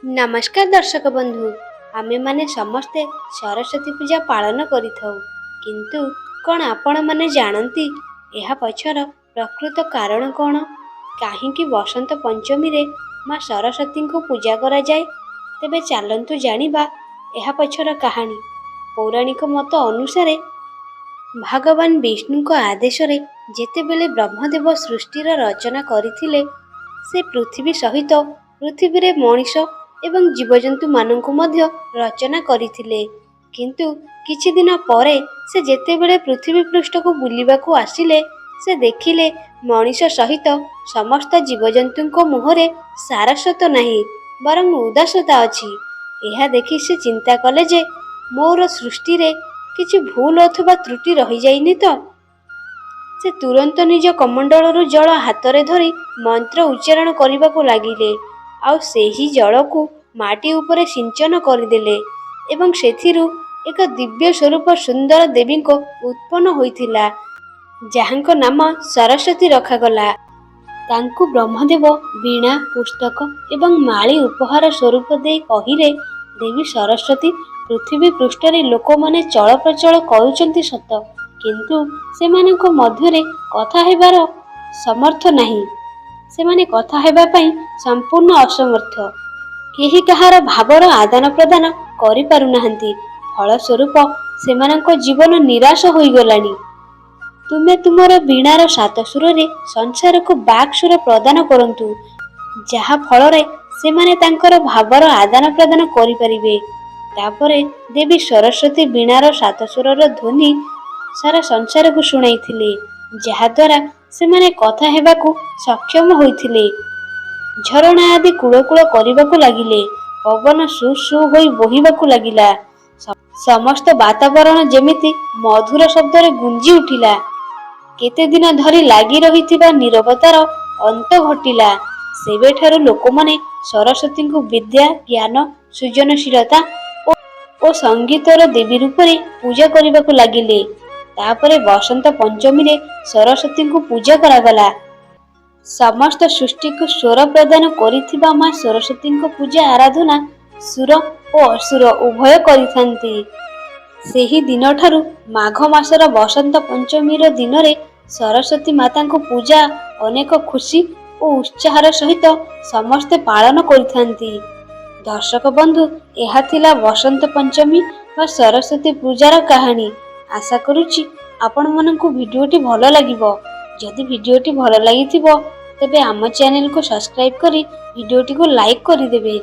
ନମସ୍କାର ଦର୍ଶକ ବନ୍ଧୁ, ଆମେମାନେ ସମସ୍ତେ ସରସ୍ୱତୀ ପୂଜା ପାଳନ କରିଥାଉ। କିନ୍ତୁ କ'ଣ ଆପଣମାନେ ଜାଣନ୍ତି ଏହା ପଛର ପ୍ରକୃତ କାରଣ କ'ଣ? କାହିଁକି ବସନ୍ତ ପଞ୍ଚମୀରେ ମା ସରସ୍ୱତୀଙ୍କୁ ପୂଜା କରାଯାଏ? ତେବେ ଚାଲନ୍ତୁ ଜାଣିବା ଏହା ପଛର କାହାଣୀ। ପୌରାଣିକ ମତ ଅନୁସାରେ ଭଗବାନ ବିଷ୍ଣୁଙ୍କ ଆଦେଶରେ ଯେତେବେଳେ ବ୍ରହ୍ମଦେବ ସୃଷ୍ଟିର ରଚନା କରିଥିଲେ, ସେ ପୃଥିବୀ ସହିତ ପୃଥିବୀରେ ମଣିଷ ଏବଂ ଜୀବଜନ୍ତୁମାନଙ୍କୁ ମଧ୍ୟ ରଚନା କରିଥିଲେ। କିନ୍ତୁ କିଛି ଦିନ ପରେ ସେ ଯେତେବେଳେ ପୃଥିବୀ ପୃଷ୍ଠକୁ ବୁଲିବାକୁ ଆସିଲେ, ସେ ଦେଖିଲେ ମଣିଷ ସହିତ ସମସ୍ତ ଜୀବଜନ୍ତୁଙ୍କ ମୁହଁରେ ସାରସ୍ୱତ ନାହିଁ, ବରଂ ଉଦାସତା ଅଛି। ଏହା ଦେଖି ସେ ଚିନ୍ତା କଲେ ଯେ ମୋର ସୃଷ୍ଟିରେ କିଛି ଭୁଲ ଅଥବା ତ୍ରୁଟି ରହିଯାଇନି ତ? ସେ ତୁରନ୍ତ ନିଜ କମଣ୍ଡଳରୁ ଜଳ ହାତରେ ଧରି ମନ୍ତ୍ର ଉଚ୍ଚାରଣ କରିବାକୁ ଲାଗିଲେ, ଆଉ ସେହି ଜଳକୁ ମାଟି ଉପରେ ସିଞ୍ଚନ କରିଦେଲେ ଏବଂ ସେଥିରୁ ଏକ ଦିବ୍ୟ ସ୍ୱରୂପ ସୁନ୍ଦର ଦେବୀଙ୍କ ଉତ୍ପନ୍ନ ହୋଇଥିଲା, ଯାହାଙ୍କ ନାମ ସରସ୍ୱତୀ ରଖାଗଲା। ତାଙ୍କୁ ବ୍ରହ୍ମଦେବ ବୀଣା, ପୁସ୍ତକ ଏବଂ ମାଳି ଉପହାର ସ୍ୱରୂପ ଦେଇ କହିଲେ, ଦେବୀ ସରସ୍ୱତୀ, ପୃଥିବୀ ପୃଷ୍ଠରେ ଲୋକମାନେ ଚଳପ୍ରଚଳ କରୁଛନ୍ତି ସତ, କିନ୍ତୁ ସେମାନଙ୍କ ମଧ୍ୟରେ କଥା ହେବାର ସମର୍ଥ ନାହିଁ। ସେମାନେ କଥା ହେବା ପାଇଁ ସମ୍ପୂର୍ଣ୍ଣ ଅସମର୍ଥ। କେହି କାହାର ଭାବର ଆଦାନ ପ୍ରଦାନ କରିପାରୁନାହାନ୍ତି। ଫଳସ୍ୱରୂପ ସେମାନଙ୍କ ଜୀବନ ନିରାଶ ହୋଇଗଲାଣି। ତୁମେ ତୁମର ବୀଣାର ସାତ ସୁରରେ ସଂସାରକୁ ବାକ୍ ସ୍ୱର ପ୍ରଦାନ କରନ୍ତୁ, ଯାହା ଫଳରେ ସେମାନେ ତାଙ୍କର ଭାବର ଆଦାନ ପ୍ରଦାନ କରିପାରିବେ। ତାପରେ ଦେବୀ ସରସ୍ୱତୀ ବୀଣାର ସାତ ସୁରର ଧ୍ୱନି ସାରା ସଂସାରକୁ ଶୁଣାଇଥିଲେ, ଯାହାଦ୍ୱାରା ସେମାନେ କଥା ହେବାକୁ ସକ୍ଷମ ହୋଇଥିଲେ। ଝରଣା ଆଦି କୁଳକୁଳ କରିବାକୁ ଲାଗିଲେ। ପବନ ସୁ ସୁ ହୋଇ ବୋହିବାକୁ ଲାଗିଲା। ସମସ୍ତ ବାତାବରଣ ଯେମିତି ମଧୁର ଶବ୍ଦରେ ଗୁଞ୍ଜି ଉଠିଲା। କେତେ ଦିନ ଧରି ଲାଗି ରହିଥିବା ନୀରବତାର ଅନ୍ତ ଘଟିଲା। ସେବେଠାରୁ ଲୋକମାନେ ସରସ୍ୱତୀଙ୍କୁ ବିଦ୍ୟା, ଜ୍ଞାନ, ସୃଜନଶୀଳତା ଓ ସଙ୍ଗୀତର ଦେବୀ ରୂପରେ ପୂଜା କରିବାକୁ ଲାଗିଲେ। ତାପରେ ବସନ୍ତ ପଞ୍ଚମୀରେ ସରସ୍ୱତୀଙ୍କୁ ପୂଜା କରାଗଲା। ସମସ୍ତ ସୃଷ୍ଟିକୁ ସ୍ୱର ପ୍ରଦାନ କରିଥିବା ମା ସରସ୍ୱତୀଙ୍କ ପୂଜା ଆରାଧନା ସୁର ଓ ଅସୁର ଉଭୟ କରିଥାନ୍ତି। ସେହି ଦିନଠାରୁ ମାଘ ମାସର ବସନ୍ତ ପଞ୍ଚମୀର ଦିନରେ ସରସ୍ୱତୀ ମାତାଙ୍କୁ ପୂଜା ଅନେକ ଖୁସି ଓ ଉତ୍ସାହର ସହିତ ସମସ୍ତେ ପାଳନ କରିଥାନ୍ତି। ଦର୍ଶକ ବନ୍ଧୁ, ଏହା ଥିଲା ବସନ୍ତ ପଞ୍ଚମୀ ବା ସରସ୍ୱତୀ ପୂଜାର କାହାଣୀ। ଆଶା କରୁଛି ଆପଣମାନଙ୍କୁ ଭିଡ଼ିଓଟି ଭଲ ଲାଗିବ। ଯଦି ଭିଡ଼ିଓଟି ଭଲ ଲାଗିଥିବ, ତେବେ ଆମ ଚ୍ୟାନେଲକୁ ସବସ୍କ୍ରାଇବ୍ କରି ଭିଡ଼ିଓଟିକୁ ଲାଇକ୍ କରିଦେବେ।